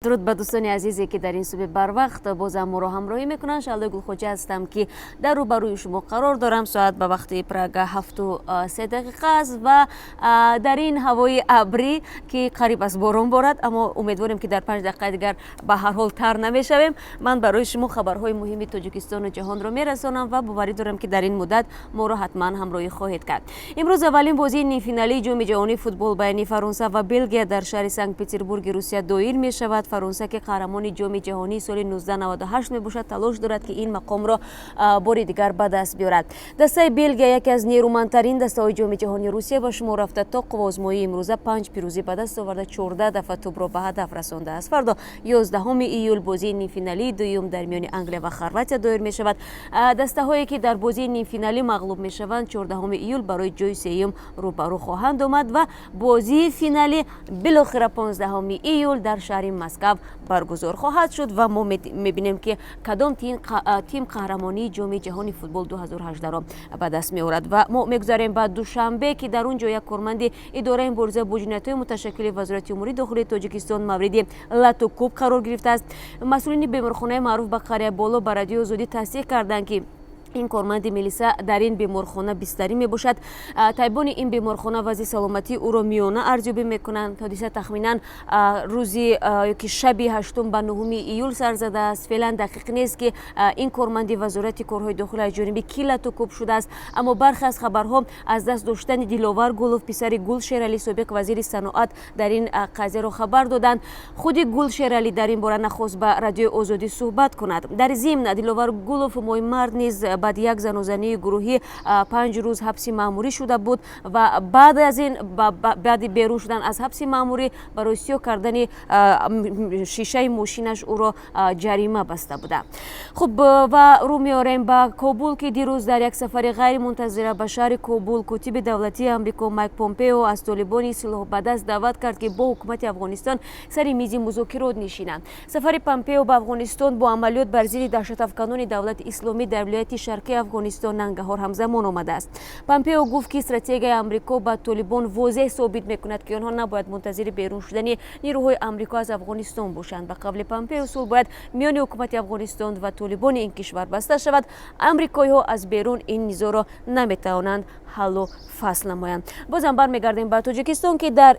Дуруд ба дӯстони азизе, ки дар ин субҳи барвақт бозам моро ҳамроҳӣ мекунанд. Шаҳлои Гулхоҷа ҳастам, ки дар рӯбарӯи шумо қарор дорам. Соат ба вақти Прага 7:03 аст ва дар ин ҳавои абрӣ, ки қариб аст борон борад, аммо умедворем, ки дар 5 дақиқаи дигар ба ҳар ҳол тар намешавем, ман барои шумо хабарҳои муҳими Тоҷикистону ҷаҳонро мерасонам ва боварӣ дорам, ки дар ин муддат моро ҳатман ҳамроҳӣ хоҳед кард. Имрӯз аввалин бозии нимфиналии Ҷоми ҷаҳонии футбол байни Фаронса ва Белгия дар шаҳри Санкт Петербурги Русия доир мешавад. Фаронса, ки қаҳрамони Ҷоми ҷаҳонии соли 1998 мебошад, талош дорад, ки ин мақомро бори дигар ба даст биёрад. Дастаи Белгия яке аз нерӯмандтарин дастаҳои Ҷоми ҷаҳонии Русия ба шумор рафта, то қувваозмоии имрӯза панҷ пирӯзӣ ба даст оварда, 14 дафъа тӯбро ба ҳадаф расондааст. Фардо, 11 июл, бозии нимфиналии дуюм дар миёни Англия ва Хорватия доир мешавад. Дастаҳое, ки дар бозии нимфиналӣ мағлуб мешаванд, 14 июл барои ҷои сеюм рӯбарӯ хоҳанд омад ва бозии финалӣ билохира 15 июл дар шаҳри Москав баргузор хоҳад шуд ва мо мебинем, ки кадом тим қаҳрамонии Ҷоми ҷаҳони футбол 2018-ро ба даст меорад. Ва мо мегузарем ба Душанбе, ки дар он ҷо як корманди идораи мубориза бо ҷиноятҳои муташаккили Вазорати умури дохилии Тоҷикистон мавриди лату кӯб қарор гирифтааст. Масъулини беморхонаи маъруф ба Қария Боло ба Радиои Озодӣ тасдиқ карданд, ки ин корманди милиса дар ин беморхона бистарӣ мебошад. Табибони ин беморхона вазъи саломатии ӯро миёна арзёбӣ мекунанд. Ҳодиса тахминан рӯзи ёки шаби ҳаштум ба 9 июл сар задааст. Феълан дақиқ нест, ки ин корманди Вазорати корҳои дохилӣ аз ҷониби кӣ лату кӯб шудааст, аммо бархе аз хабарҳо аз даст доштани Диловар Гулов, писари Гулшералӣ, собиқ вазири саноат, дар ин қазияро хабар доданд. Худи Гулшералӣ дар ин бора нахост ба Радиои Озодӣ суҳбат кунад. Дар зимн, Диловар Гулов моҳи март низ баъди як занозании гурӯҳӣ 5 рӯз ҳабси маъмурӣ шуда буд ва баъд аз ин, баъди берун шудан аз ҳабси маъмурӣ, барои сиёҳ кардани шишаи мошинаш ӯро ҷарима баста буда. Хуб, ва рӯ меорем ба Кобул, ки дирӯз дар як сафари ғайримунтазира ба шаҳри Кобул котиби давлатии Амрико Майк Помпео аз толибони силоҳбадаст даъват кард, ки бо ҳукумати Афғонистон сари мизи музокирот нишинанд. Сафари Помпео ба Афғонистон бо амалиёт бар зидди даҳшатафканони Давлати Исломӣ дар вилояти шарқии Афғонистон, Нангаҳор, ҳамзамон омадааст. Помпео гуфт, ки стратегияи Амрико ба толибон возеҳ собит мекунад, ки онҳо набояд мунтазири берун шудани нирӯҳои Амрико аз Афғонистон бошанд. Ба қавли Помпео, сулҳ бояд миёни ҳукумати Афғонистон ва толибони ин кишвар баста шавад. Амрикоиҳо аз берун ин низоъро наметавонанд ҳаллу фасл намоянд. Бозам бармегардем ба Тоҷикистон, ки дар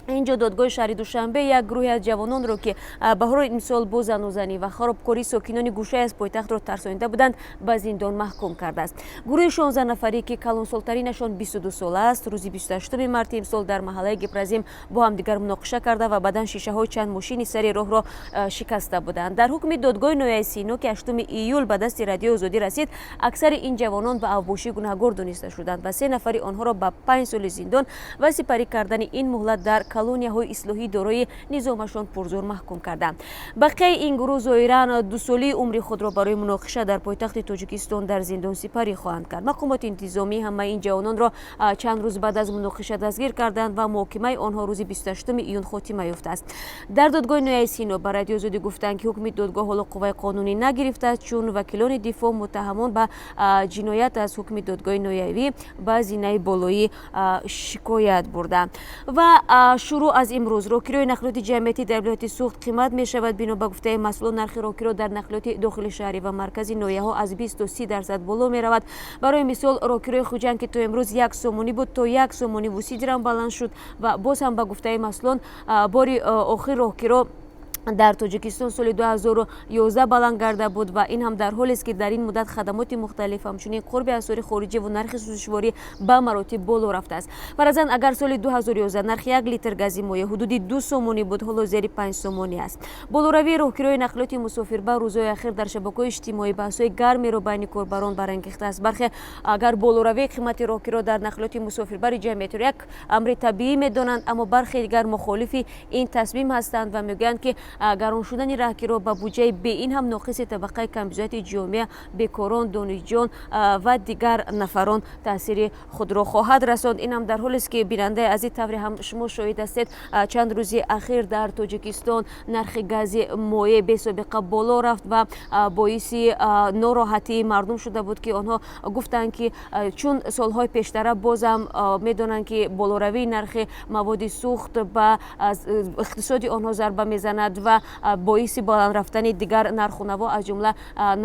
ин ҷо додгоҳи шаҳри Душанбе як гурӯҳе аз ҷавононро, ки баҳори имсол бо занозанӣ ва харобкорӣ сокинони гӯшае аз пойтахтро тарсонида буданд, ба зиндон маҳкум кардааст. Гурӯҳи 16 нафарӣ, ки калонсолтаринашон 22 сола аст, рӯзи 28 марти имсол дар маҳаллаи Гипразим бо ҳамдигар муноқиша карда ва баъдан шишаҳои чанд мошини сари роҳро шикаста буданд. Дар ҳукми додгоҳи ноҳияи Сино, ки 8 июл ба дасти Радиои Озодӣ расид, аксари ин ҷавонон ба авбошӣ гунаҳгор дониста шуданд ва се нафари онҳоро ба 5 соли зиндон ва сипарӣ кардани ин муҳлат дар колонияҳои ислоҳӣ дорои низомашон пурзӯр маҳкум карданд. Бақияи ин гурӯҳ зоҳиран 2 солии умри худро барои муноқиша дар пойтахти Тоҷикистон дар зиндон сипарӣ хоҳанд кард. Мақомоти интизомӣ ҳамаи ин ҷавононро чанд рӯз баъд аз муноқиша дастгир карданд ва муҳокимаи онҳо рӯзи 28 июн хотима ёфтааст. Дар додгоҳи ноҳияи Сино ба Радиои Озодӣ гуфтанд, ки ҳукми додгоҳ ҳоло қувваи қонунӣ нагирифтааст, чун вакилони дифоъ муттаҳамон ба ҷиноят аз ҳукми додгоҳи ноҳиявӣ ба зинаи болоӣ шикоят бурданд. Ва шурӯъ аз имрӯз роҳкирои нақлиёти ҷамъиятӣ дар вилояти Суғд қимат мешавад. Бино ба гуфтаи масъулон, нархи роҳкиро дар нақлиёти дохили шаҳрӣ ва маркази ноҳияҳо аз 20 то 30% боло меравад. Барои мисол, роҳкирои Хуҷанд, ки то имрӯз 1 сомонӣ буд, то 1 сомониву 30 дирам баланд шуд. Ва боз ҳам ба гуфтаи масъулон, бори охир роҳкиро дар Тоҷикистон соли 2011 баланд гарда буд. Ва ин ҳам дар ҳолест, ки дар ин муддат хадамоти мухталиф, ҳамчунин қурби асъори хориҷӣ ва нархи сӯзишворӣ ба маротиб боло рафтааст. Фарзан, агар соли 2011 нархи 1 литр гази моеъ ҳудуди 2 сомонӣ буд, ҳоло зери 5 сомонӣ аст. Болоравии роҳкирои нақлиёти мусофирбар рӯзҳои ахир дар шабакаҳои иҷтимоӣ баҳсҳои гармеро байни корбарон барангехтааст. Бархе агар болоравии қимати роҳкиро дар нақлиёти мусофирбари ҷамъиятиро як амри табиӣ медонанд, аммо бархе дигар мухолифи ин тасмим ҳастанд ва мегӯянд, ки гарон шудани роҳкиро ба буҷаи беин ҳам ноқиси табақаи камбизоати ҷомеа, бекорон, донишҷӯён ва дигар нафарон таъсири худро хоҳад расонд. Ин ҳам дар ҳолест, ки, бинандаи азиз, тавре ҳам шумо шоҳид ҳастед, чанд рӯзи ахир дар Тоҷикистон нархи гази моеъ бесобиқа боло рафт ва боиси нороҳатии мардум шуда буд, ки онҳо гуфтанд, ки чун солҳои пештара бозам медонанд, ки болоравии нархи маводи сӯхт ба иқтисоди онҳо зарба мезанад. Ва боиси баланд рафтани дигар нарху наво, аз ҷумла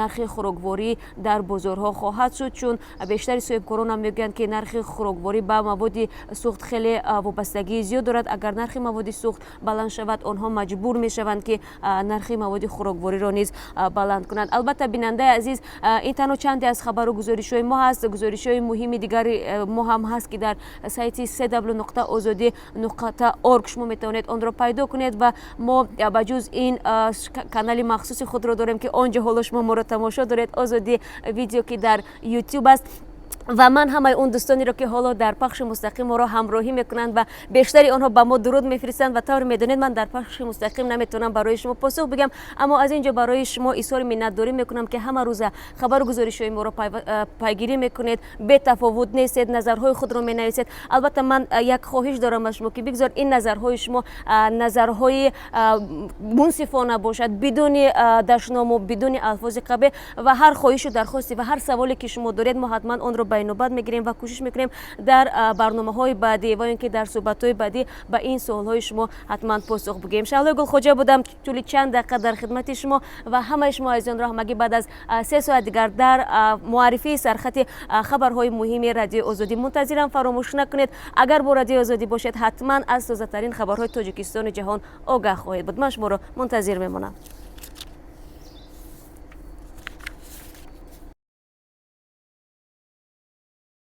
нархи хӯрокворӣ дар бозорҳо хоҳад шуд, чун бештари соҳибкоронам мегӯянд, ки нархи хӯрокворӣ ба маводи сӯхт хеле вобастагии зиёд дорад. Агар нархи маводи сӯхт баланд шавад, онҳо маҷбур мешаванд, ки нархи маводи хӯроквориро низ баланд кунанд. Албатта, бинандаи азиз, ин танҳо чанде аз хабару гузоришҳои мо ҳаст. Гузоришҳои муҳими дигари мо ҳам ҳаст, ки дар сайти cw.ozodi.org шумо метавонед онро пайдо кунед. Ва мо ба ҷуз ин канали махсуси худро дорем, ки он ҷо ҳоло шумо моро тамошо доред, Озодӣ Видео, ки дар Ютуб аст. Ва ман ҳамаи он дӯстонеро, ки ҳоло дар пахши мустақим моро ҳамроҳӣ мекунанд ва бештари онҳо ба мо дуруд мефиристанд, ва тавре медонед, ман дар пахши мустақим наметавонам барои шумо посух бигам, аммо аз ин ҷо барои шумо изҳори миннатдорӣ мекунам, ки ҳама рӯза хабару гузоришҳои моро пайгирӣ мекунед, бетафовут нестед, назарҳои худро менависед. Албатта, ман як хоҳиш дорам аз шумо, ки бигзор ин назарҳои шумо назарҳои мунсифона бошад, бидуни дашному бидуни алфози қабеҳ. Ва ҳар хоҳишу дархосте ва ҳар саволе, ки шумо доред, мо ҳатман онро ба инобат мегирем ва кӯшиш мекунем дар барномаҳои баъдӣ ва ин ки дар суҳбатҳои баъдӣ ба ин суолҳои шумо ҳатман посух бигӯем. Шаҳлои Гулхоҷа будам тӯли чанд дақиқа дар хидмати шумо ва ҳамаи шумо азизонро ҳамагӣ баъд аз 3 соат дигар дар муаррифии сархати хабарҳои муҳими Радиои Озодӣ мунтазирам. Фаромӯш накунед, агар бо Радиои Озодӣ бошед, ҳатман аз тозатарин хабарҳои Тоҷикистону ҷаҳон огаҳ хоҳед буд. Ман шуморо мунтазир мемонам.